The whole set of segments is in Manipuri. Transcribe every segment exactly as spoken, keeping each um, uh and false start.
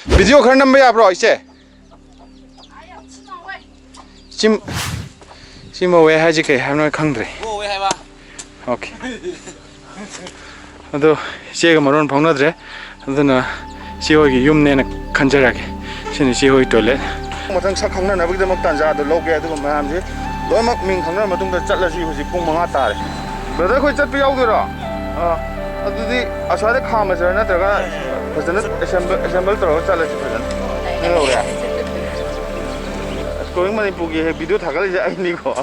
ꯚꯤꯗꯤꯑꯣ ꯈꯔ ꯅꯝꯕ ꯌꯥꯕ꯭ꯔꯣ, ꯏꯆꯦ? ꯁꯤ, ꯁꯤ ꯃꯧꯋꯦ ꯍꯥꯏꯁꯦ ꯀꯩ ꯍꯥꯏꯕꯅꯣ ꯈꯪꯗ꯭ꯔꯦ꯫ ꯃꯧꯋꯦ ꯍꯥꯏꯕ꯫ ꯑꯣꯀꯦ꯫ ꯑꯗꯣ ꯏꯆꯦꯒ ꯃꯔꯣꯟ ꯐꯥꯎꯅꯗ꯭ꯔꯦ, ꯑꯗꯨꯅ ꯏꯆꯦ ꯍꯣꯏꯒꯤ ꯌꯨꯝꯅꯦꯅ ꯈꯟꯖꯔꯒꯦ꯫ ꯁꯤꯅ ꯏꯆꯦ ꯍꯣꯏ ꯇꯣꯏꯂꯦꯠ꯫ ꯃꯊꯪ ꯁꯛ ꯈꯪꯅꯅꯕꯒꯤꯗꯃꯛ ꯇꯥꯟꯖꯥꯗꯣ ꯂꯧꯒꯦ, ꯑꯗꯨꯒ ꯃꯌꯥꯝꯁꯦ ꯂꯣꯏꯅꯃꯛ ꯃꯤꯡ ꯈꯪꯅꯔ ꯃꯇꯨꯡꯗ ꯆꯠꯂꯁꯤ꯫ ꯍꯧꯖꯤꯛ ꯄꯨꯡ ꯃꯉꯥ ꯇꯥꯔꯦ꯫ ꯕ꯭ꯔꯗꯔ, ꯑꯩꯈꯣꯏ ꯆꯠꯄ ꯌꯥꯎꯗꯣꯏꯔꯣ? ꯑꯥ, ꯑꯗꯨꯗꯤ ꯑꯁ꯭ꯋꯥꯏꯗ ꯈꯥꯝꯃꯁꯤꯔꯥ, ꯅꯠꯇ꯭ꯔꯒ ꯐꯖꯅ ꯑꯦꯁꯦꯝꯕꯜ, ꯑꯦꯁꯦꯝꯕꯜ ꯇꯧꯔꯒ ꯆꯠꯂꯁꯤ ꯐꯖꯅ꯫ ꯅꯪ ꯂꯧꯔꯦ? ꯑꯁ, ꯀꯣꯔꯤꯡ ꯃꯅꯤꯄꯨꯔꯒꯤ ꯍꯦꯛ ꯚꯤꯗꯤꯑꯣ ꯊꯥꯒꯠꯂꯤꯁꯦ ꯑꯩꯅꯤꯀꯣ꯫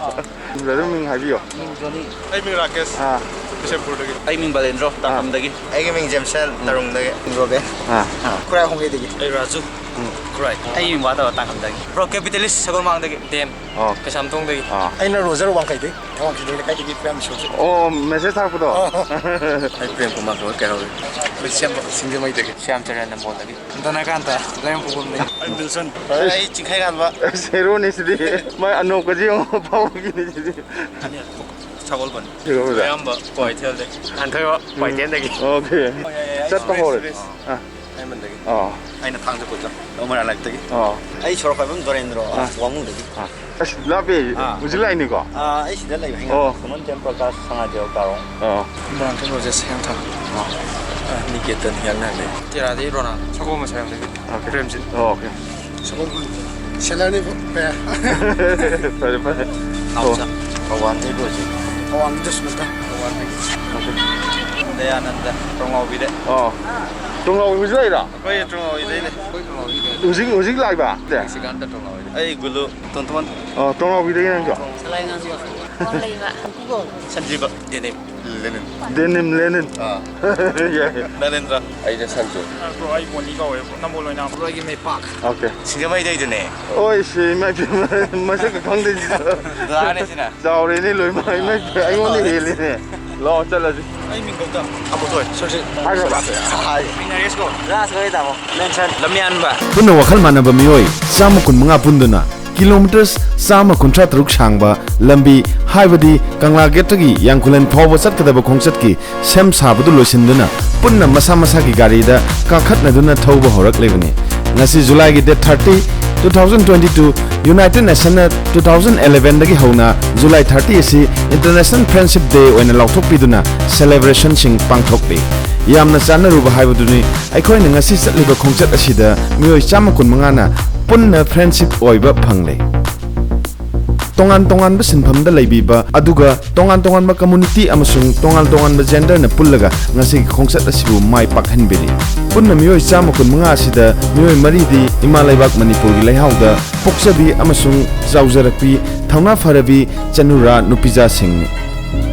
ꯕ꯭ꯔꯗꯔ, ꯃꯤꯡ ꯍꯥꯏꯕꯤꯌꯣ꯫ ꯃꯤꯡ ꯖꯣꯅꯤ꯫ ꯑꯩ ꯃꯤꯡ ꯔꯥꯀꯦꯁ꯫ ꯑꯥ꯫ ꯕꯤꯁꯦꯝꯄꯨꯔꯗꯒꯤ꯫ ꯑꯩ ꯃꯤꯡ ꯕꯂꯦꯟꯗ꯭ꯔꯣ, ꯑꯥ꯫ ꯇꯥꯡꯈꯨꯜꯗꯒꯤ꯫ ꯑꯩꯒꯤ ꯃꯤꯡ ꯖꯦꯝꯁꯟ, ꯎꯝ꯫ ꯇꯔꯨꯡꯗꯒꯤ꯫ ꯔꯣꯕꯦꯟ꯫ ꯑꯥ꯫ ꯑꯥ꯫ ꯈꯨꯔꯥꯏ ꯍꯣꯡꯉꯩꯗꯒꯤ꯫ ꯑꯩ ꯔꯥꯖꯨ꯫ ꯎꯝ꯫ ꯈꯨꯔꯥꯏ꯫ ꯑꯩ ꯃꯤꯡ ꯋꯥꯇꯕ, ꯇꯥꯡꯈꯨꯜꯗꯒꯤ꯫ Bro, capitalist ꯁꯒꯣꯜꯃꯥꯡꯗꯒꯤ꯫ ꯗꯦꯝ꯫ ꯑꯣ꯫ ꯀꯩꯁꯥꯝꯊꯣꯡꯗꯒꯤ꯫ ꯑꯥ꯫ ꯑꯩꯅ ꯔꯣꯖꯔ ꯋꯥꯡꯈꯩꯗꯒꯤ꯫ ꯋꯥꯡꯈꯩꯗꯒꯤ ꯂꯩꯀꯥꯏꯗꯒꯤ ꯄ꯭ꯔꯦꯝ ꯁꯣꯖꯤ꯫ ꯑꯣ, ꯃꯦꯁꯦꯖ ꯊꯥꯔꯛꯄꯗꯣ? ꯑꯥ꯫ ꯑꯩ ꯄ꯭ꯔꯦꯝ ꯀꯨꯃꯥꯔ ꯀꯧꯏ, ꯀꯩꯍꯧꯔꯤ꯫ ꯁꯤꯡꯖꯃꯩꯗꯒꯤ꯫ ꯁ꯭ꯌꯥꯝꯆꯔꯟ ꯅꯝꯕꯣꯜꯗꯒꯤ꯫ ꯙꯅꯀꯥꯟꯇ, ꯂꯩꯃꯈꯣꯡꯗꯒꯤ꯫ ꯑꯩ ꯋꯤꯜꯁꯟ꯫ ꯑꯩ ꯆꯤꯡꯈꯩꯉꯥꯟꯕ꯫ ꯑꯁ, ꯍꯦꯔꯣꯅꯤ ꯁꯤꯗꯤ꯫ ꯃꯥꯏ ꯑꯅꯣꯞꯀꯁꯦ ꯌꯦꯡꯉꯣ, ꯐꯥꯎꯈꯤꯅꯤ ꯁꯤꯗꯤ꯫ ꯁꯒꯣꯜꯕꯟ꯫ ꯁꯒꯣꯜꯕꯟꯗ꯫ ꯑꯌꯥꯝꯕ ꯀ꯭ꯋꯥꯏꯊꯦꯜꯗꯩ꯫ ꯍꯥꯟꯊꯣꯏꯕ ꯎꯝ꯫ ꯀ꯭ꯋꯥꯏꯊꯦꯜꯗꯒꯤ꯫ ꯑꯣꯀꯦ꯫ ꯍꯣꯏ, ꯌꯥꯏ, ꯌꯥꯏ, ꯌꯥꯏ꯫ ꯆꯠꯄ ꯁꯨꯔꯦ, ꯍꯧꯔꯦ꯫ ꯁꯨꯔꯦ꯫ ꯑꯥ꯫ ꯑꯥꯏꯃꯟꯗꯒꯤ꯫ ꯑꯥ꯫ ꯑꯩꯅ ꯊꯥꯡꯖ ꯈꯨꯠꯇ꯫ ꯑꯥ꯫ ꯑꯩ ꯁꯣꯔꯣꯛ ꯄꯥꯏꯕꯝ ꯗꯣꯔꯦꯟꯗ꯭ꯔꯣ, ꯑꯥ꯫ ꯋꯥꯉꯨꯗꯒꯤ꯫ ꯑꯥ꯫ ꯑꯁ, ꯂꯥꯞꯄꯦ꯫ ꯑꯥ꯫ ꯍꯧꯖꯤꯛ ꯂꯥꯛꯏꯅꯤꯀꯣ? ꯑꯥ, ꯑꯩ ꯁꯤꯗ ꯂꯩꯕ ꯍꯤꯡꯒꯣꯜ꯫ ꯑꯣ꯫ ꯈꯨꯃꯟ ꯇꯦꯝ ꯄ꯭ꯔꯀꯥꯁ ꯁꯉꯥꯏꯊꯦꯜ ꯇꯥꯔꯣꯡ꯫ ꯑꯥ꯫ ꯃꯣꯏꯔꯥꯡꯊꯦꯝ ꯔꯣꯖꯦꯁ ꯍꯦꯝꯊꯥꯡ꯫ ꯑꯥ꯫ ꯑꯥ, ꯅꯤꯀꯦꯇꯟ ꯍꯤꯌꯥꯡꯅꯥꯡꯗꯒꯤ꯫ ꯇꯦꯔꯥꯗꯒꯤ ꯔꯣꯅꯥꯜ꯫ ꯁꯒꯣꯜꯕꯟ ꯁꯥꯏꯔꯣꯝꯗꯒꯤ꯫ ꯑꯣꯀꯦ꯫ ꯄ꯭ꯔꯦꯝꯖꯤꯠ꯫ ꯑꯣꯀꯦ꯫ ꯁꯦꯂꯔꯅꯤ ꯄꯦ꯫ ꯐꯔꯦ, ꯐꯔꯦ꯫ ꯅꯥꯎꯆꯥ꯫ ꯑꯣ꯫ ꯊꯧꯕꯥꯜꯗꯩ ꯂꯣꯏꯁꯤ꯫ ꯊꯧꯕꯥꯜꯗꯤ ꯗꯁꯃꯤꯇ꯫ ꯊꯧꯕꯥꯜꯗꯒꯤ꯫ ꯑꯣꯀꯦ꯫ ꯗꯌꯥꯅꯟꯗ, ꯇꯣꯡꯉꯥꯎꯕꯤꯗ꯫ ꯑꯣ꯫ ꯇꯣꯡꯉꯥꯎꯕꯤꯁꯨ ꯂꯩꯔꯣ? ꯑꯩꯈꯣꯏ ꯇꯣꯡꯉꯥꯎꯕꯤꯗꯩꯅꯦ꯫ ꯍꯧꯖꯤꯛ, ꯍꯧꯖꯤꯛ ꯂꯥꯛꯏꯕ? ꯁꯤꯀꯥꯟꯇ ꯇꯣꯡꯉꯥꯎꯕꯤꯗ꯫ ꯑꯩ ꯒꯨꯂꯨ, ꯇꯣꯟꯇꯣꯟ꯫ ꯑꯣ, ꯇꯣꯡꯉꯥꯎꯕꯤꯗꯒꯤ ꯅꯪꯁꯨ? ꯁꯂꯥꯏ ꯉꯥꯡꯕ꯫ ꯋꯥꯡꯂꯩꯃ꯫ ꯁꯟꯖꯤꯕ꯫ ꯗꯦꯅꯤꯝ꯫ ꯂꯦꯅꯤꯟ꯫ ꯗꯦꯅꯤꯝ ꯂꯦꯅꯤꯟ꯫ ꯑꯥ꯫ ꯌꯥꯏ꯫ ꯅꯔꯦꯟꯗ꯭ꯔ꯫ ꯑꯩꯅ ꯁꯟꯖꯨ꯫ ꯑ, ꯕ꯭ꯔꯣ, ꯑꯩ ꯕꯣꯅꯤ ꯀꯧꯋꯦ꯫ ꯅꯝꯕꯣꯜ ꯑꯣꯏꯅ꯫ ꯕ꯭ꯔꯣ, ꯑꯩꯒꯤ ꯃꯩꯄꯥꯛ꯫ ꯑꯣꯀꯦ꯫ ꯁꯤꯡꯖꯃꯩꯗꯩꯗꯨꯅꯦ꯫ ꯑꯣꯏ, ꯁꯤ ꯏꯃꯥ ꯏꯄꯦꯝꯃ, ꯃꯁꯛꯀ ꯈꯪꯗꯦ ꯁꯤꯗ꯫ ꯂꯥꯛꯑꯅꯤ ꯁꯤꯅ꯫ ꯆꯥꯎꯔꯦꯅꯦ ꯂꯣꯏꯃꯛ, ꯏꯃꯥ ꯏꯄꯦꯝꯃ, ꯑꯩꯉꯣꯟꯗ ꯍꯦꯜꯂꯦꯅꯦ꯫ ꯂꯥꯛꯑꯣ, ꯆꯠꯂꯁꯤ꯫ ꯑꯩ ꯃꯤꯡ ꯒꯧꯇꯝ꯫ ꯑꯃꯨꯊꯣꯏ꯫ ꯁꯨꯔꯖꯤꯠ꯫ ꯍꯥꯏꯈ꯭ꯔꯕ? ꯍꯥꯏ꯫ ꯃꯤꯡ ꯅꯔꯦꯁ ꯀꯧꯋꯦ꯫ ꯂꯥꯁ ꯑꯣꯏ ꯇꯥꯃꯣ꯫ ꯃꯦꯟꯁꯟ꯫ ꯂꯝꯌꯥꯟꯕ꯫ ꯄꯨꯟꯅ ꯋꯥꯈꯜ ꯃꯥꯟꯅꯕ ꯃꯤꯑꯣꯏ ꯆꯥꯝꯃ ꯀꯨꯟꯃꯉꯥ ꯄꯨꯟꯗꯨꯅ ꯀꯤꯂꯣꯃꯤꯇꯔꯁ ꯆꯥꯝꯃ ꯀꯨꯟꯊ꯭ꯔꯥ ꯇꯔꯨꯛ ꯁꯥꯡꯕ ꯂꯝꯕꯤ, ꯍꯥꯏꯕꯗꯤ ꯀꯪꯂꯥ ꯒꯦꯠꯇꯒꯤ ꯌꯥꯡꯈꯨꯂꯦꯟ ꯐꯥꯎꯕ ꯆꯠꯀꯗꯕ ꯈꯣꯡꯆꯠꯀꯤ ꯁꯦꯝ ꯁꯥꯕꯗꯨ ꯂꯣꯏꯁꯤꯟꯗꯨꯅ ꯄꯨꯟꯅ ꯃꯁꯥ ꯃꯁꯥꯒꯤ ꯒꯥꯔꯤꯗ ꯀꯥꯈꯠꯅꯗꯨꯅ ꯊꯧꯕ ꯍꯧꯔꯛꯂꯤꯕꯅꯤ꯫ ꯉꯁꯤ ꯖꯨꯂꯥꯏꯒꯤ date thirty, two thousand twenty two, United Nation ꯅ two thousand eleven ꯗꯒꯤ ꯍꯧꯅ ꯖꯨꯂꯥꯏ thirty ꯑꯁꯤ International Friendship Day ꯑꯣꯏꯅ ꯂꯥꯎꯊꯣꯛꯄꯤꯗꯨꯅ celebration ꯁꯤꯡ ꯄꯥꯡꯊꯣꯛꯂꯤ꯫ ꯌꯥꯝꯅ ꯆꯥꯟꯅꯔꯨꯕ ꯍꯥꯏꯕꯗꯨꯅꯤ, ꯑꯩꯈꯣꯏꯅ ꯉꯁꯤ ꯆꯠꯂꯤꯕ ꯈꯣꯡꯆꯠ ꯑꯁꯤꯗ ꯃꯤꯑꯣꯏ ꯆꯥꯝꯃ ꯀꯨꯟ ꯃꯉꯥꯅ ꯄꯨꯟꯅ friendship ꯑꯣꯏꯕ ꯐꯪꯂꯦ꯫ ꯇꯣꯉꯥꯟ ꯇꯣꯉꯥꯟꯕ ꯁꯤꯟꯐꯝꯗ ꯂꯩꯕꯤꯕ, ꯑꯗꯨꯒ ꯇꯣꯉꯥꯟ ꯇꯣꯉꯥꯟꯕ community ꯑꯃꯁꯨꯡ ꯇꯣꯉꯥꯟ ꯇꯣꯉꯥꯟꯕ gender ꯅ ꯄꯨꯜꯂꯒ ꯉꯁꯤꯒꯤ ꯈꯣꯡꯆꯠ ꯑꯁꯤꯕꯨ ꯃꯥꯏ ꯄꯥꯛꯍꯟꯕꯤꯔꯤ꯫ ꯄꯨꯟꯅ ꯃꯤꯑꯣꯏ ꯆꯥꯝꯃ ꯀꯨꯟ ꯃꯉꯥ ꯑꯁꯤꯗ ꯃꯤꯑꯣꯏ ꯃꯔꯤꯗꯤ ꯏꯃꯥ ꯂꯩꯕꯥꯛ ꯃꯅꯤꯄꯨꯔꯒꯤ ꯂꯩꯍꯥꯎꯗ ꯄꯣꯛꯆꯕꯤ ꯑꯃꯁꯨꯡ ꯆꯥꯎꯖꯔꯛꯄꯤ ꯊꯧꯅꯥ ꯐꯔꯕꯤ ꯆꯅꯨꯔꯥ ꯅꯨꯄꯤꯖꯥꯁꯤꯡꯅꯤ꯫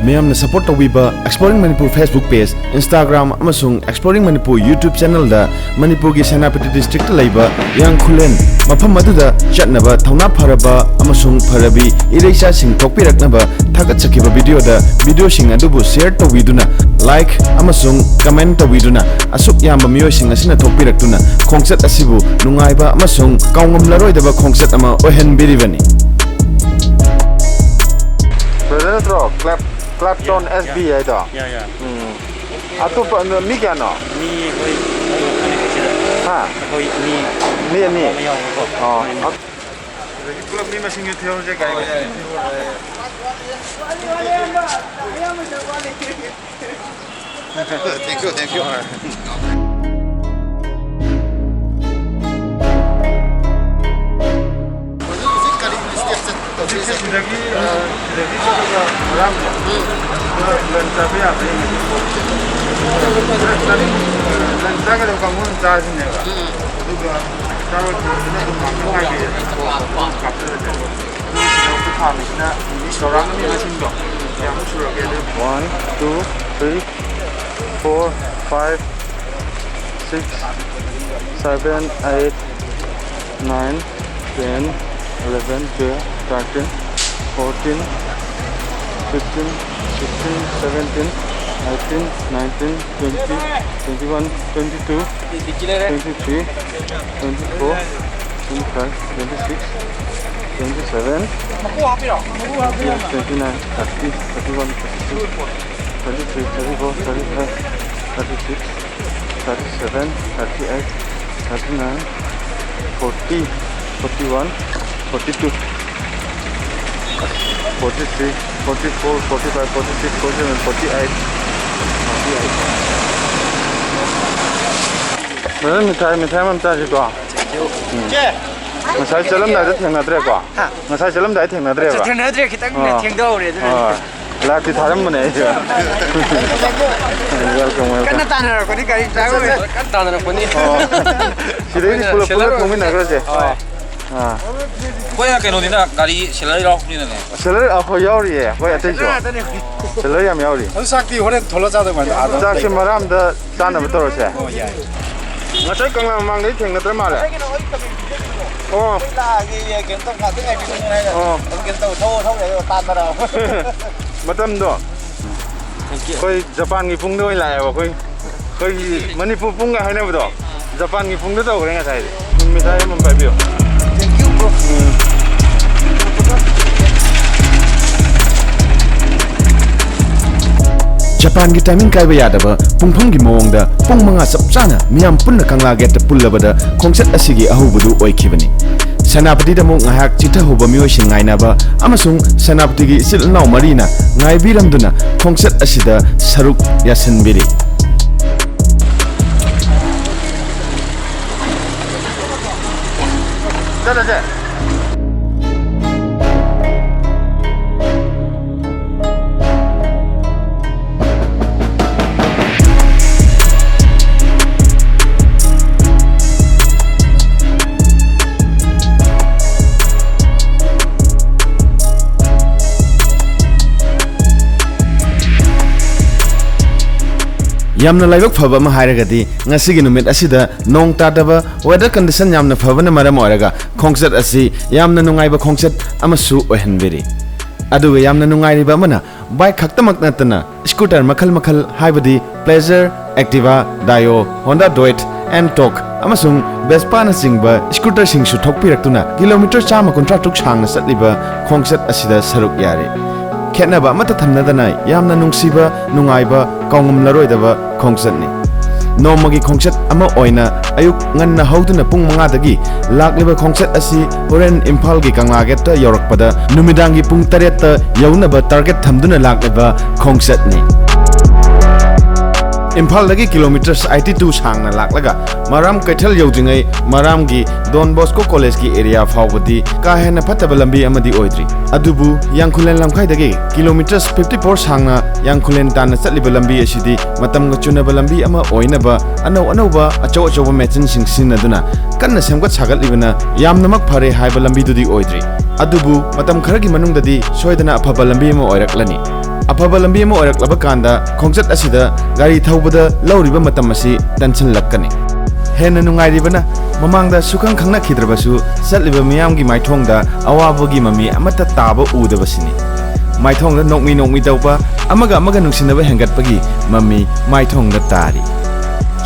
ꯃꯌꯥꯝꯅ support ꯇꯧꯕꯤꯕ Exploring Manipur Facebook page, Instagram ꯑꯃꯁꯨꯡ Exploring Manipur YouTube channel ꯗ ꯃꯅꯤꯄꯨꯔꯒꯤ ꯁꯦꯅꯥꯄꯇꯤ district ꯇ ꯂꯩꯕ ꯌꯥꯡꯈꯨꯂꯦꯟ ꯃꯐꯝ ꯑꯗꯨꯗ ꯆꯠꯅꯕ ꯊꯧꯅꯥ ꯐꯔꯕ ꯑꯃꯁꯨꯡ ꯐꯔꯕꯤ ꯏꯔꯩꯆꯥꯁꯤꯡ ꯊꯣꯛꯄꯤꯔꯛꯅꯕ ꯊꯥꯒꯠꯆꯈꯤꯕ video ꯗ video ꯁꯤꯡ ꯑꯗꯨꯕꯨ share ꯇꯧꯕꯤꯗꯨꯅ, like ꯑꯃꯁꯨꯡ comment ꯇꯧꯕꯤꯗꯨꯅ, ꯑꯁꯨꯛ ꯌꯥꯝꯕ ꯃꯤꯑꯣꯏꯁꯤꯡ ꯑꯁꯤꯅ ꯊꯣꯛꯄꯤꯔꯛꯇꯨꯅ ꯈꯣꯡꯆꯠ ꯑꯁꯤꯕꯨ ꯅꯨꯡꯉꯥꯏꯕ ꯑꯃꯁꯨꯡ ꯀꯥꯎꯉꯝꯂꯔꯣꯏꯗꯕ ꯈꯣꯡꯆꯠ ꯑꯃ ꯑꯣꯏꯍꯟꯕꯤꯔꯤꯕꯅꯤ꯫ Brother ꯅꯠꯇ꯭ꯔꯣ? Clap, Clapton S B ꯍꯥꯏꯗꯣ? ꯌꯥ, ꯌꯥ꯫ ꯎꯝ꯫ ꯑꯇꯣꯞꯄ, ꯃꯤ ꯀꯌꯥꯅꯣ? ꯃꯤ ꯑꯩꯈꯣꯏ ꯇꯔꯨꯛꯅꯤ ꯁꯤꯗ꯫ ꯍꯥ? ꯑꯩꯈꯣꯏ ꯃꯤ ꯃꯤ ꯑꯅꯤ? ꯑꯃ ꯌꯥꯎꯕꯀꯣ꯫ ꯑꯣ꯫ ꯑꯩꯈꯣꯏ ꯃꯤ꯫ ꯑꯗꯒꯤ ꯄꯨꯂꯞ ꯃꯤ ꯃꯁꯤꯡꯁꯨ ꯊꯤꯍꯧꯔꯁꯦ, ꯒꯥꯔꯤ ꯃꯁꯤꯡ ꯊꯤꯍꯧꯔꯁꯦ꯫ Thank you, thank you. ꯍꯧꯖꯤꯛꯁꯦ ꯁꯤꯗꯒꯤ, ꯑ, ꯁꯤꯗꯒꯤ ꯆꯠꯂꯒ ꯉꯔꯥꯡꯗꯣ, ꯎꯝ꯫ ꯑꯗꯨꯒ lunch ꯆꯥꯕ ꯌꯥꯕ꯭ꯔꯥ ꯌꯦꯡꯉꯁꯤ꯫ Lunch ꯆꯥꯅꯤꯡ-, lunch ꯆꯥꯒꯗꯕ ꯀꯥꯡꯕꯨꯅ ꯆꯥꯁꯤꯅꯦꯕ꯫ ꯎꯝ꯫ ꯑꯗꯨꯒ ꯆꯥꯔꯣꯏ ꯄꯣꯠꯇꯨꯅ ꯑꯗꯨꯝ ꯉꯥꯛꯇꯪ ꯉꯥꯏꯕꯤꯔꯦ꯫ ꯀꯥꯞꯆꯔꯁꯦ꯫ ꯑꯗꯨꯒ ꯁꯤꯗ ꯑꯩꯈꯣꯏ ꯊꯥꯡꯉꯤꯁꯤꯅ ꯆꯥꯎꯔꯥꯛꯅ ꯃꯤ ꯃꯁꯤꯡꯗꯣ ꯀꯌꯥꯃꯨꯛ ꯁꯨꯔꯒꯦ ꯑꯗꯨ? One, two, three, four, five, six, seven, eight, nine, ten, eleven, twelve, thirteen, fourteen, fifteen, sixteen, seventeen, eighteen, nineteen, twenty, twenty-one, twenty-two, twenty-three, twenty-four, twenty-five, twenty-six, twenty-seven, twenty-nine, thirty, thirty-one, thirty-two, thirty-three, thirty-four, thirty-five, thirty-six, thirty-seven, thirty-eight, thirty-nine, Forty, forty-one, forty-two, forty-three, forty-four, forty-five, forty-six, forty-seven, forty-eight, forty-eight. Brother, mithai, mithai ꯑꯃ ꯆꯥꯁꯤꯀꯣ꯫ ꯎꯝ꯫ ꯉꯁꯥꯏ ꯆꯠꯂꯝꯗꯥꯏꯗ ꯊꯦꯡꯅꯗ꯭ꯔꯦꯀꯣ? ꯍꯥ? ꯉꯁꯥꯏ ꯆꯠꯂꯝꯗꯥꯏꯗ ꯊꯦꯡꯅꯗ꯭ꯔꯦꯕ? ꯊꯦꯡꯅꯗ꯭ꯔꯦ, ꯈꯤꯇꯪ ꯑꯥ꯫ ꯊꯦꯡꯗꯍꯧꯔꯦ ꯑꯗꯨꯅꯅꯦ꯫ ꯑꯥ꯫ ꯂꯥꯏꯐꯇꯤ ꯊꯥꯔꯝꯕꯅꯦ ꯑꯩꯁꯨ꯫ Welcome, welcome. ꯀꯟꯅ ꯇꯥꯟꯅꯔꯛꯄꯅꯤ ꯒꯥꯔꯤ driver꯫ ꯀꯟꯅ ꯇꯥꯟꯅꯔꯛꯄꯅꯤ꯫ ꯑꯣ꯫ ꯁꯤꯗꯩꯗꯤ ꯄꯨꯂꯞ, ꯄꯨꯂꯞ ꯊꯣꯡꯃꯤꯟꯅꯈ꯭ꯔꯁꯦ꯫ ꯍꯣꯏ꯫ ꯑꯥ꯫ ꯑꯩꯈꯣꯏꯅ ꯀꯩꯅꯣꯅꯤꯅ ꯒꯥꯔꯤ seller ꯌꯥꯎꯕꯅꯤꯅꯅꯦ꯫ Seller ꯑꯩꯈꯣꯏ ꯌꯥꯎꯔꯤꯌꯦ, ꯑꯩꯈꯣꯏ ꯑꯇꯩꯁꯨ꯫ Seller ꯉꯥꯛꯇꯅꯦ꯫ Seller ꯌꯥꯝ ꯌꯥꯎꯔꯤ꯫ ꯑꯗꯨ ꯆꯥꯛꯇꯤ ꯍꯣꯔꯦꯟ ꯊꯣꯛꯂꯛꯑ ꯆꯥꯗꯧ ꯃꯥꯜꯂꯦ, ꯑꯥꯗ꯫ ꯆꯥꯛꯁꯦ ꯃꯔꯛ ꯑꯃꯗ ꯆꯥꯅꯕ ꯇꯧꯔꯁꯦ꯫ ꯑꯣ, ꯌꯥꯏ꯫ ꯉꯁꯥꯏ ꯀꯪꯂꯥ ꯃꯃꯥꯡꯗꯩ ꯊꯦꯡꯅꯗ꯭ꯔ ꯃꯥꯜꯂꯦ꯫ ꯑꯣ꯫ ꯑꯩꯈꯣꯏ ꯂꯥꯛꯑꯒꯦ, ꯀꯩꯅꯣ ꯇꯧ, ꯉꯥꯛꯇꯪ ꯉꯥꯏꯕꯤꯔꯝꯃꯣ ꯍꯥꯏꯅ꯫ ꯑꯣ꯫ ꯑꯗꯨꯝ ꯀꯩꯅꯣ ꯇꯧ, ꯊꯧꯔ, ꯊꯧꯔ ꯇꯥꯟꯅꯔꯛꯑꯕ꯫ ꯃꯇꯝꯗꯣ꯫ Thank you꯫ ꯑꯩꯈꯣꯏ ꯖꯄꯥꯟꯒꯤ ꯄꯨꯡꯗ ꯑꯣꯏꯅ ꯂꯥꯛꯑꯦꯕ ꯑꯩꯈꯣꯏ꯫ ꯑꯩꯈꯣꯏꯒꯤ ꯃꯅꯤꯄꯨꯔ ꯄꯨꯡꯒ ꯍꯥꯏꯅꯕꯗꯣ ꯖꯄꯥꯟꯒꯤ ꯄꯨꯡꯗ ꯇꯧꯈ꯭ꯔꯦ ꯉꯁꯥꯏꯗꯤ꯫ ꯃꯤꯊꯥꯏ ꯑꯃꯃꯝ ꯄꯥꯏꯕꯤꯌꯨ꯫ Thank you, bro꯫ ꯎꯝ꯫ ꯖꯄꯥꯟꯒꯤ timing ꯀꯥꯏꯕ ꯌꯥꯗꯕ ꯄꯨꯡꯐꯝꯒꯤ ꯃꯑꯣꯡꯗ ꯄꯨꯡ ꯃꯉꯥ ꯆꯞ ꯆꯥꯅ ꯃꯤꯌꯥꯝ ꯄꯨꯟꯅ ꯀꯪꯂꯥ ꯒꯦꯠꯇ ꯄꯨꯜꯂꯕꯗ ꯈꯣꯡꯆꯠ ꯑꯁꯤꯒꯤ ꯑꯍꯧꯕꯗꯨ ꯑꯣꯏꯈꯤꯕꯅꯤ꯫ ꯁꯦꯅꯥꯄꯇꯤꯗ ꯑꯃꯨꯛ ꯉꯥꯏꯍꯥꯛ ꯆꯤꯊꯍꯧꯕ ꯃꯤꯑꯣꯏꯁꯤꯡ ꯉꯥꯏꯅꯕ ꯑꯃꯁꯨꯡ ꯁꯦꯅꯥꯄꯇꯤꯒꯤ ꯏꯆꯤꯜ ꯏꯅꯥꯎ ꯃꯔꯤꯅ ꯉꯥꯏꯕꯤꯔꯝꯗꯨꯅ ꯈꯣꯡꯆꯠ ꯑꯁꯤꯗ ꯁꯔꯨꯛ ꯌꯥꯁꯤꯟꯕꯤꯔꯤ꯫ ꯆꯠꯂꯁꯦ꯫ ꯌꯥꯝꯅ ꯂꯥꯏꯕꯛ ꯐꯕ ꯑꯃ ꯍꯥꯏꯔꯒꯗꯤ, ꯉꯁꯤꯒꯤ ꯅꯨꯃꯤꯠ ꯑꯁꯤꯗ ꯅꯣꯡ ꯇꯥꯗꯕ, weather condition ꯌꯥꯝꯅ ꯐꯕꯅ ꯃꯔꯝ ꯑꯣꯏꯔꯒ ꯈꯣꯡꯆꯠ ꯑꯁꯤ ꯌꯥꯝꯅ ꯅꯨꯡꯉꯥꯏꯕ ꯈꯣꯡꯆꯠ ꯑꯃꯁꯨ ꯑꯣꯏꯍꯟꯕꯤꯔꯤ꯫ ꯑꯗꯨꯒ ꯌꯥꯝꯅ ꯅꯨꯡꯉꯥꯏꯔꯤꯕ ꯑꯃꯅ, bike ꯈꯛꯇꯃꯛ ꯅꯠꯇꯅ scooter ꯃꯈꯜ ꯃꯈꯜ, ꯍꯥꯏꯕꯗꯤ Pleasure, Activa, Dio, Honda Duet, Ntorq ꯑꯃꯁꯨꯡ Vespa ꯅꯆꯤꯡꯕ scooterꯁꯤꯡꯁꯨ ꯊꯣꯛꯄꯤꯔꯛꯇꯨꯅ kilometer ꯆꯥꯝꯃ ꯀꯨꯟꯊ꯭ꯔꯥ ꯇꯔꯨꯛ ꯁꯥꯡꯅ ꯆꯠꯂꯤꯕ ꯈꯣꯡꯆꯠ ꯑꯁꯤꯗ ꯁꯔꯨꯛ ꯌꯥꯔꯤ꯫ ꯈꯦꯠꯅꯕ ꯑꯃꯠꯇ ꯊꯝꯅꯗꯅ ꯌꯥꯝꯅ ꯅꯨꯡꯁꯤꯕ, ꯅꯨꯡꯉꯥꯏꯕ, ꯀꯥꯎꯉꯝꯂꯔꯣꯏꯗꯕ ꯈꯣꯡꯆꯠꯅꯤ꯫ ꯅꯣꯡꯃꯒꯤ ꯈꯣꯡꯆꯠ ꯑꯃ ꯑꯣꯏꯅ ꯑꯌꯨꯛ ꯉꯟꯅ ꯍꯧꯗꯨꯅ ꯄꯨꯡ ꯃꯉꯥꯗꯒꯤ ꯂꯥꯛꯂꯤꯕ ꯈꯣꯡꯆꯠ ꯑꯁꯤ ꯍꯣꯔꯦꯟ ꯏꯝꯐꯥꯜꯒꯤ ꯀꯪꯂꯥ ꯒꯦꯠꯇ ꯌꯧꯔꯛꯄꯗ ꯅꯨꯃꯤꯗꯥꯡꯒꯤ ꯄꯨꯡ ꯇꯔꯦꯠꯇ ꯌꯧꯅꯕ target ꯊꯝꯗꯨꯅ ꯂꯥꯛꯂꯤꯕ ꯈꯣꯡꯆꯠꯅꯤ꯫ ꯏꯝꯐꯥꯜꯗꯒꯤ ꯀꯤꯂꯣꯃꯤꯇꯔꯁ ꯑꯩꯠꯇꯤ ꯇꯨ ꯁꯥꯡꯅ ꯂꯥꯛꯂꯒ ꯃꯔꯥꯝ ꯀꯩꯊꯦꯜ ꯌꯧꯗ꯭ꯔꯤꯉꯩ ꯃꯔꯥꯝꯒꯤ ꯗꯣꯟ ꯕꯣꯁꯀꯣ ꯀꯣꯂꯦꯖꯀꯤ area ꯐꯥꯎꯕꯗꯤ ꯀꯥ ꯍꯦꯟꯅ ꯐꯠꯇꯕ ꯂꯝꯕꯤ ꯑꯃꯗꯤ ꯑꯣꯏꯗ꯭ꯔꯤ꯫ ꯑꯗꯨꯕꯨ ꯌꯥꯡꯈꯨꯂꯦꯟ ꯂꯝꯈꯥꯏꯗꯒꯤ ꯀꯤꯂꯣꯃꯤꯇꯔꯁ ꯐꯤꯐꯇꯤ ꯐꯣꯔ ꯁꯥꯡꯅ ꯌꯥꯡꯈꯨꯂꯦꯟ ꯇꯥꯟꯅ ꯆꯠꯂꯤꯕ ꯂꯝꯕꯤ ꯑꯁꯤꯗꯤ ꯃꯇꯝꯒ ꯆꯨꯅꯕ ꯂꯝꯕꯤ ꯑꯃ ꯑꯣꯏꯅꯕ ꯑꯅꯧ ꯑꯅꯧꯕ ꯑꯆꯧ ꯑꯆꯧꯕ ꯃꯦꯆꯤꯟꯁꯤꯡ ꯁꯤꯖꯤꯟꯅꯗꯨꯅ ꯀꯟꯅ ꯁꯦꯝꯒꯠ ꯁꯥꯒꯠꯂꯤꯕꯅ ꯌꯥꯝꯅꯃꯛ ꯐꯔꯦ ꯍꯥꯏꯕ ꯂꯝꯕꯤꯗꯨꯗꯤ ꯑꯣꯏꯗ꯭ꯔꯤ꯫ ꯑꯗꯨꯕꯨ ꯃꯇꯝ ꯈꯔꯒꯤ ꯃꯅꯨꯡꯗꯗꯤ ꯁꯣꯏꯗꯅ ꯑꯐꯕ ꯂꯝꯕꯤ ꯑꯃ ꯑꯣꯏꯔꯛꯂꯅꯤ꯫ ꯑꯐꯕ ꯂꯝꯕꯤ ꯑꯃ ꯑꯣꯏꯔꯛꯂꯕ ꯀꯥꯟꯗ ꯈꯣꯡꯆꯠ ꯑꯁꯤꯗ ꯒꯥꯔꯤ ꯊꯧꯕꯗ ꯂꯧꯔꯤꯕ ꯃꯇꯝ ꯑꯁꯤ ꯇꯦꯟꯁꯤꯜꯂꯛꯀꯅꯤ꯫ ꯍꯦꯟꯅ ꯅꯨꯡꯉꯥꯏꯔꯤꯕꯅ ꯃꯃꯥꯡꯗ ꯁꯨꯈꯪ ꯈꯪꯅꯈꯤꯗ꯭ꯔꯕꯁꯨ ꯆꯠꯂꯤꯕ ꯃꯤꯌꯥꯝꯒꯤ ꯃꯥꯏꯊꯣꯡꯗ ꯑꯋꯥꯕꯒꯤ ꯃꯃꯤ ꯑꯃꯠꯇ ꯇꯥꯕ ꯎꯗꯕꯁꯤꯅꯤ꯫ ꯃꯥꯏꯊꯣꯡꯗ ꯅꯣꯛꯃꯤ ꯅꯣꯛꯃꯤ ꯇꯧꯕ, ꯑꯃꯒ ꯑꯃꯒ ꯅꯨꯡꯁꯤꯅꯕ ꯍꯦꯟꯒꯠꯄꯒꯤ ꯃꯃꯤ ꯃꯥꯏꯊꯣꯡꯗ ꯇꯥꯔꯤ꯫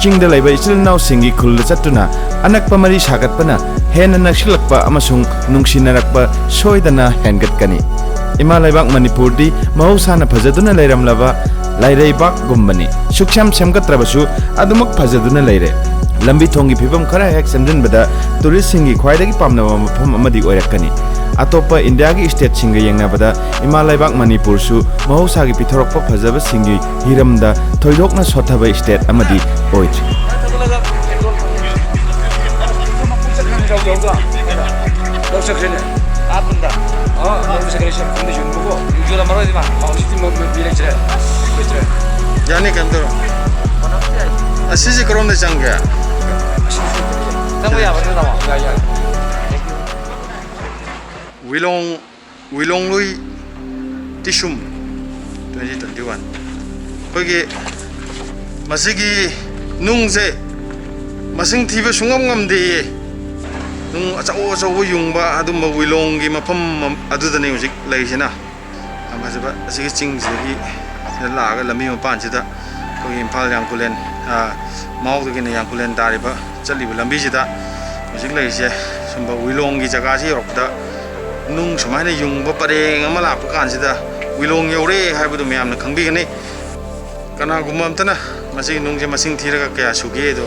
ꯆꯤꯡꯗ ꯂꯩꯕ ꯏꯆꯤꯜ ꯏꯅꯥꯎꯁꯤꯡꯒꯤ ꯈꯨꯜꯗ ꯆꯠꯇꯨꯅ ꯑꯅꯛꯄ ꯃꯔꯤ ꯁꯥꯒꯠꯄꯅ ꯍꯦꯟꯅ ꯅꯛꯁꯤꯜꯂꯛꯄ ꯑꯃꯁꯨꯡ ꯅꯨꯡꯁꯤꯅꯔꯛꯄ ꯁꯣꯏꯗꯅ ꯍꯦꯟꯒꯠꯀꯅꯤ꯫ ꯏꯃꯥ ꯂꯩꯕꯥꯛ ꯃꯅꯤꯄꯨꯔꯗꯤ ꯃꯍꯧꯁꯥꯅ ꯐꯖꯗꯨꯅ ꯂꯩꯔꯝꯂꯕ ꯂꯩꯔꯩꯕꯥꯛꯒꯨꯝꯕꯅꯤ꯫ ꯁꯨꯛꯁꯦꯝ ꯁꯦꯝꯒꯠꯇ꯭ꯔꯕꯁꯨ ꯑꯗꯨꯃꯛ ꯐꯖꯗꯨꯅ ꯂꯩꯔꯦ꯫ ꯂꯝꯕꯤ ꯊꯣꯡꯒꯤ ꯐꯤꯕꯝ ꯈꯔ ꯍꯦꯛ ꯁꯦꯝꯖꯤꯟꯕꯗ ꯇꯨꯔꯤꯁꯁꯤꯡꯒꯤ ꯈ꯭ꯋꯥꯏꯗꯒꯤ ꯄꯥꯝꯅꯕ ꯃꯐꯝ ꯑꯃꯗꯤ ꯑꯣꯏꯔꯛꯀꯅꯤ꯫ ꯑꯇꯣꯞꯄ ꯏꯟꯗꯤꯌꯥꯒꯤ ꯁ꯭ꯇꯦꯠꯁꯤꯡꯒ ꯌꯦꯡꯅꯕꯗ ꯏꯃꯥ ꯂꯩꯕꯥꯛ ꯃꯅꯤꯄꯨꯔꯁꯨ ꯃꯍꯧꯁꯥꯒꯤ ꯄꯤꯊꯣꯔꯛꯄ ꯐꯖꯕꯁꯤꯡꯒꯤ ꯍꯤꯔꯝꯗ ꯊꯣꯏꯗꯣꯛꯅ ꯁꯣꯠꯊꯕ ꯁ꯭ꯇꯦꯠ ꯑꯃꯗꯤ ꯑꯣꯏꯗ꯭ꯔꯤ꯫ ꯂꯧ ꯆꯠꯈ꯭ꯔꯦꯅꯦ꯫ ꯑꯥ, ꯄꯨꯟꯗ꯫ ꯑꯣ, ꯂꯧ ꯆꯠꯈ꯭ꯔꯦ, ꯁꯤ ꯈꯨꯟꯗ ꯌꯣꯟꯕꯀꯣ꯫ ꯌꯣꯜꯂꯝꯃꯔꯣꯏꯗꯤ ꯃꯥ꯫ ꯑꯣ, ꯍꯧꯖꯤꯛꯇꯤ ꯃ-, ꯃ-, ꯃꯤ ꯂꯩꯇ꯭ꯔꯦ꯫ ꯂꯩꯇ꯭ꯔꯦ꯫ ꯌꯥꯅꯤ, ꯀꯩꯝ ꯇꯧꯔꯣꯏ꯫ ꯑꯁꯤꯁꯦ ꯀꯔꯣꯝꯗ ꯆꯪꯒꯦ? ꯆꯪꯕ ꯌꯥꯕ ꯅꯠꯇ꯭ꯔꯣ? ꯌꯥꯏ, ꯌꯥꯏ꯫ ꯋꯤꯂꯣꯡ ꯋꯤꯂꯣꯡꯂꯨꯏ ꯇꯤꯁꯨꯝ twenty twenty one꯫ ꯑꯩꯈꯣꯏꯒꯤ ꯃꯁꯤꯒꯤ ꯅꯨꯡꯁꯦ ꯃꯁꯤꯡ ꯊꯤꯕ ꯁꯨꯡꯉꯝ ꯉꯝꯗꯦꯌꯦ꯫ ꯅꯨꯡ ꯑꯆꯧ ꯑꯆꯧꯕ ꯌꯨꯡꯕ ꯑꯗꯨꯝꯕ ꯋꯤꯂꯣꯡꯒꯤ ꯃꯐꯝ ꯑꯗꯨꯗꯅꯤ ꯍꯧꯖꯤꯛ ꯂꯩꯔꯤꯁꯤꯅ꯫ ꯌꯥꯝ ꯐꯖꯕ ꯑꯁꯤꯒꯤ ꯆꯤꯡꯁꯤꯗꯒꯤ ꯁꯤꯗ ꯂꯥꯛꯑꯒ ꯂꯝꯕꯤ ꯃꯄꯥꯟꯁꯤꯗ ꯑꯩꯈꯣꯏꯒꯤ ꯏꯝꯐꯥꯜ ꯌꯥꯡꯈꯨꯂꯦꯟ, ꯑ, ꯃꯥꯎꯗꯒꯤꯅ ꯌꯥꯡꯈꯨꯂꯦꯟ ꯇꯥꯔꯤꯕ ꯆꯠꯂꯤꯕ ꯂꯝꯕꯤꯁꯤꯗ ꯍꯧꯖꯤꯛ ꯂꯩꯔꯤꯁꯦ ꯁꯨꯝꯕ ꯋꯤꯂꯣꯡꯒꯤ ꯖꯒꯥꯁꯤ ꯌꯧꯔꯛꯄꯗ ꯅꯨꯡ ꯁꯨꯃꯥꯏꯅ ꯌꯨꯡꯕ ꯄꯔꯦꯡ ꯑꯃ ꯂꯥꯛꯄ ꯀꯥꯟꯁꯤꯗ ꯋꯤꯂꯣꯡ ꯌꯧꯔꯦ ꯍꯥꯏꯕꯗꯨ ꯃꯌꯥꯝꯅ ꯈꯪꯕꯤꯒꯅꯤ꯫ ꯀꯅꯥꯒꯨꯝꯕ ꯑꯝꯇꯅ ꯃꯁꯤꯒꯤ ꯅꯨꯡꯁꯦ ꯃꯁꯤꯡ ꯊꯤꯔꯒ ꯀꯌꯥ ꯁꯨꯒꯦꯗꯣ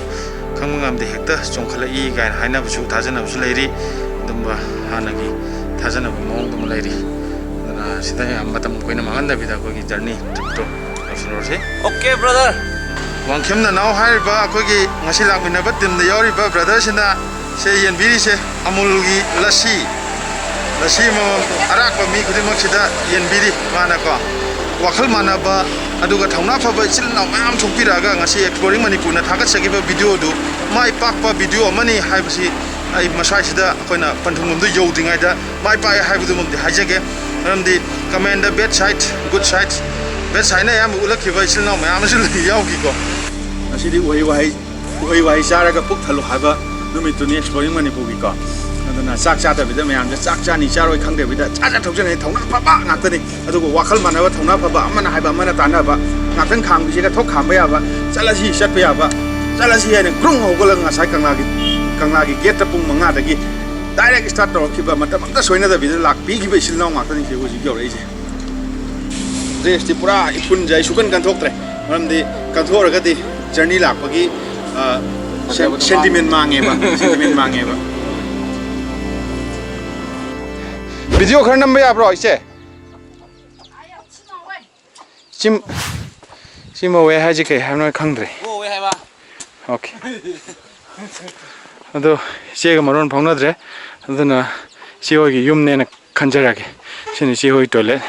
ꯈꯪꯕ ꯉꯝꯗꯦ, ꯍꯦꯛꯇ ꯆꯣꯡꯈꯠꯂꯛꯏ ꯀꯥꯏꯅ ꯍꯥꯏꯅꯕꯁꯨ, ꯊꯥꯖꯅꯕꯁꯨ ꯂꯩꯔꯤ꯫ ꯑꯗꯨꯝꯕ ꯍꯥꯟꯅꯒꯤ ꯊꯥꯖꯅꯕ ꯃꯑꯣꯡꯗꯨꯃ ꯂꯩꯔꯤ꯫ ꯑꯗꯨꯅ ꯁꯤꯗ ꯌꯥꯝ ꯃꯇꯝ ꯀꯨꯏꯅ ꯃꯥꯡꯍꯟꯗꯕꯤꯗ ꯑꯩꯈꯣꯏꯒꯤ ꯖꯔꯅꯤ ꯇ꯭ꯔꯤꯞꯇꯣ ꯂꯣꯏꯁꯤꯜꯂꯨꯔꯁꯤ꯫ Okay, brother. ꯋꯥꯡꯈꯦꯝ ꯅꯅꯥꯎ ꯍꯥꯏꯔꯤꯕ ꯑꯩꯈꯣꯏꯒꯤ ꯉꯁꯤ ꯂꯥꯛꯃꯤꯟꯅꯕ ꯇꯤꯝꯗ ꯌꯥꯎꯔꯤꯕ ꯕ꯭ꯔꯗꯔꯁꯤꯅ ꯁꯦ ꯌꯦꯟꯕꯤꯔꯤꯁꯦ ꯑꯃꯨꯜꯒꯤ ꯂꯁꯤ, ꯂꯁꯤ ꯑꯃꯃꯝ ꯑꯔꯥꯛꯄ ꯃꯤ ꯈꯨꯗꯤꯡꯃꯛꯁꯤꯗ ꯌꯦꯟꯕꯤꯔꯤ꯫ ꯃꯥꯅꯀꯣ ꯋꯥꯈꯜ ꯃꯥꯟꯅꯕ, ꯑꯗꯨꯒ ꯊꯧꯅꯥ ꯐꯕ ꯏꯆꯤꯜ ꯏꯅꯥꯎ ꯃꯌꯥꯝ ꯊꯣꯛꯄꯤꯔꯛꯑꯒ ꯉꯁꯤ Exploring ꯃꯅꯤꯄꯨꯔꯅ ꯊꯥꯒꯠꯆꯈꯤꯕ ꯚꯤꯗꯤꯑꯣꯗꯨ ꯃꯥꯏ ꯄꯥꯛꯄ ꯚꯤꯗꯤꯑꯣ ꯑꯃꯅꯤ ꯍꯥꯏꯕꯁꯤ ꯑꯩ ꯃꯁ꯭ꯋꯥꯏꯁꯤꯗ ꯑꯩꯈꯣꯏꯅ ꯄꯟꯊꯨꯡꯐꯝꯗꯨ ꯌꯧꯗ꯭ꯔꯤꯉꯩꯗ ꯃꯥꯏ ꯄꯥꯛꯑꯦ ꯍꯥꯏꯕꯗꯨꯃꯛꯇꯤ ꯍꯥꯏꯖꯒꯦ꯫ ꯃꯔꯝꯗꯤ comment ꯗ bad side, good side, bad side ꯅ ꯑꯌꯥꯝꯕ ꯎꯠꯂꯛꯈꯤꯕ ꯏꯆꯤꯜ ꯏꯅꯥꯎ ꯃꯌꯥꯝ ꯑꯃꯁꯨ ꯌꯥꯎꯈꯤꯀꯣ꯫ ꯉꯁꯤꯗꯤ ꯎꯍꯩ ꯋꯥꯍꯩ, ꯎꯍꯩ ꯋꯥꯍꯩ ꯆꯥꯔꯒ ꯄꯨꯛ ꯊꯜꯂꯨ ꯍꯥꯏꯕ ꯅꯨꯃꯤꯠꯇꯨꯅꯤ Exploring ꯃꯅꯤꯄꯨꯔꯒꯤꯀꯣ꯫ ꯑꯗꯨꯅ ꯆꯥꯛ ꯆꯥꯗꯕꯤꯗ ꯃꯌꯥꯝꯁꯦ ꯆꯥꯛ ꯆꯥꯅꯤ ꯆꯥꯔꯣꯏ ꯈꯪꯗꯕꯤꯗ ꯆꯥ ꯆꯥ ꯊꯛꯆꯅꯤ, ꯊꯧꯅꯥ ꯐꯕ ꯉꯥꯛꯇꯅꯤ꯫ ꯑꯗꯨꯒ ꯋꯥꯈꯜ ꯃꯥꯟꯅꯕ, ꯊꯧꯅꯥ ꯐꯕ, ꯑꯃꯅ ꯍꯥꯏꯕ ꯑꯃꯅ ꯇꯥꯟꯅꯕ, ꯉꯥꯛꯇꯪ ꯈꯥꯝꯕꯤꯁꯤꯒ ꯊꯣꯛ ꯈꯥꯝꯕ ꯌꯥꯕ, ꯆꯠꯂꯁꯤ ꯆꯠꯄ ꯌꯥꯕ, ꯆꯠꯂꯁꯤ ꯍꯥꯏꯅ ꯒ꯭ꯔꯨꯡ ꯍꯧꯒꯠꯂꯒ ꯉꯁꯥꯏ ꯀꯪꯂꯥꯒꯤ, ꯀꯪꯂꯥꯒꯤ ꯒꯦꯠꯇ ꯄꯨꯡ ꯃꯉꯥꯗꯒꯤ direct start ꯇꯧꯔꯛꯈꯤꯕ, ꯃꯇꯝ ꯑꯝꯇ ꯁꯣꯏꯅꯗꯕꯤꯗ ꯂꯥꯛꯄꯤꯈꯤꯕ ꯏꯆꯤꯜ ꯏꯅꯥꯎ ꯉꯥꯛꯇꯅꯤ ꯁꯤ ꯍꯧꯖꯤꯛ ꯌꯧꯔꯛꯏꯁꯦ꯫ Dress ꯇꯤ ꯄꯨꯔꯥ ꯏꯐꯨꯟꯁꯦ ꯑꯩ ꯁꯨꯀꯟ ꯀꯟꯊꯣꯛꯇ꯭ꯔꯦ, ꯃꯔꯝꯗꯤ ꯀꯟꯊꯣꯛꯑꯒꯗꯤ ꯖꯔꯅꯤ ꯂꯥꯛꯄꯒꯤ, ꯑ, ꯁꯦꯟ-, ꯐꯖꯕꯗꯣ ꯁꯦꯟꯇꯤꯃꯦꯟ ꯃꯥꯡꯉꯦꯕ, ꯁꯦꯟꯇꯤꯃꯦꯟ ꯃꯥꯡꯉꯦꯕ꯫ ꯚꯤꯗꯤꯑꯣ ꯈꯔ ꯅꯝꯕ ꯌꯥꯕ꯭ꯔꯣ ꯏꯆꯦ? ꯁꯤ, ꯁꯤ ꯃꯧꯋꯦ ꯍꯥꯏꯁꯦ ꯀꯩ ꯍꯥꯏꯕꯅꯣ ꯈꯪꯗ꯭ꯔꯦ꯫ ꯃꯧꯋꯦ ꯍꯥꯏꯕ꯫ Okay꯫ ꯑꯗꯣ ꯏꯆꯦꯒ ꯃꯔꯣꯟ ꯐꯥꯎꯅꯗ꯭ꯔꯦ, ꯑꯗꯨꯅ ꯏꯆꯦ ꯍꯣꯏꯒꯤ ꯌꯨꯝꯅꯦꯅ ꯈꯟꯖꯔꯒꯦ꯫ ꯁꯤꯅ ꯏꯆꯦ ꯍꯣꯏ toilet꯫